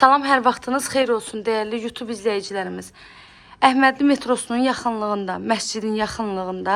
Salam, hər vaxtınız xeyir olsun dəyərli YouTube izləyicilərimiz. Əhmədli metrosunun yaxınlığında, məscidin yaxınlığında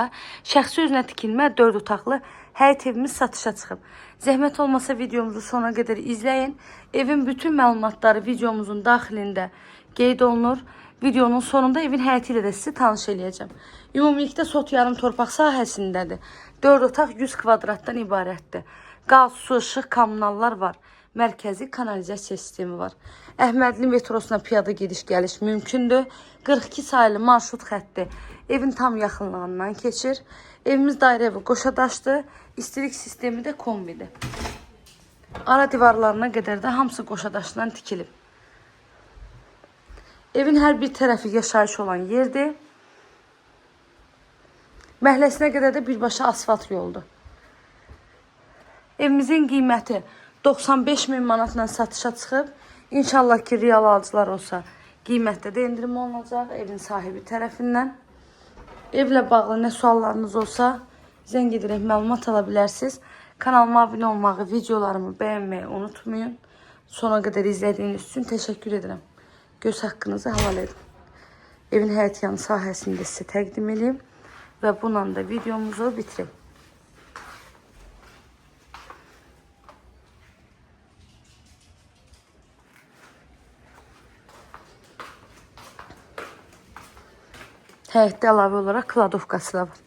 şəxsi özünə tikilmə 4 otaqlı həyət evimiz satışa çıxıb. Zəhmət olmasa videomuzu sona qədər izləyin. Evin bütün məlumatları videomuzun daxilində qeyd olunur. Videonun sonunda evin həyəti ilə də sizi tanış eləyəcəm. Ümumilikdə sot yarım torpaq sahəsindədir. 4 otaq 100 kvadratdan ibarətdir. Qaz, su, işıq, kommunallar var. Mərkəzi kanalizasiya sistemi var. Əhmədli metrosuna piyada gediş-gəliş mümkündür. 42 saylı marşrut xətti evin tam yaxınlığından keçir. Evimiz dairə evi qoşadaşdır. İstilik sistemi də kombidir. Ara divarlarına qədər də hamısı qoşadaşdan tikilib. Evin hər bir tərəfi yaşayış olan yerdir. Məhəlləsinə qədər də birbaşa asfalt yoldur. Evimizin qiyməti 95 min manatla satışa çıxıb. İnşallah ki, real alıcılar olsa qiymətdə də endirim olunacaq evin sahibi tərəfindən. Evlə bağlı nə suallarınız olsa zəng edərək məlumat ala bilərsiniz. Kanalıma abunə olmağı, videolarımı bəyənməyi unutmayın. Sona qədər izlədiyiniz üçün təşəkkür edirəm. Göz haqqınızı halal edin. Evin həyət yanı sahəsini də sizə təqdim edeyim və bununla da videomuzu bitireyim. Həyətdə əlavə olaraq kladovkası da var.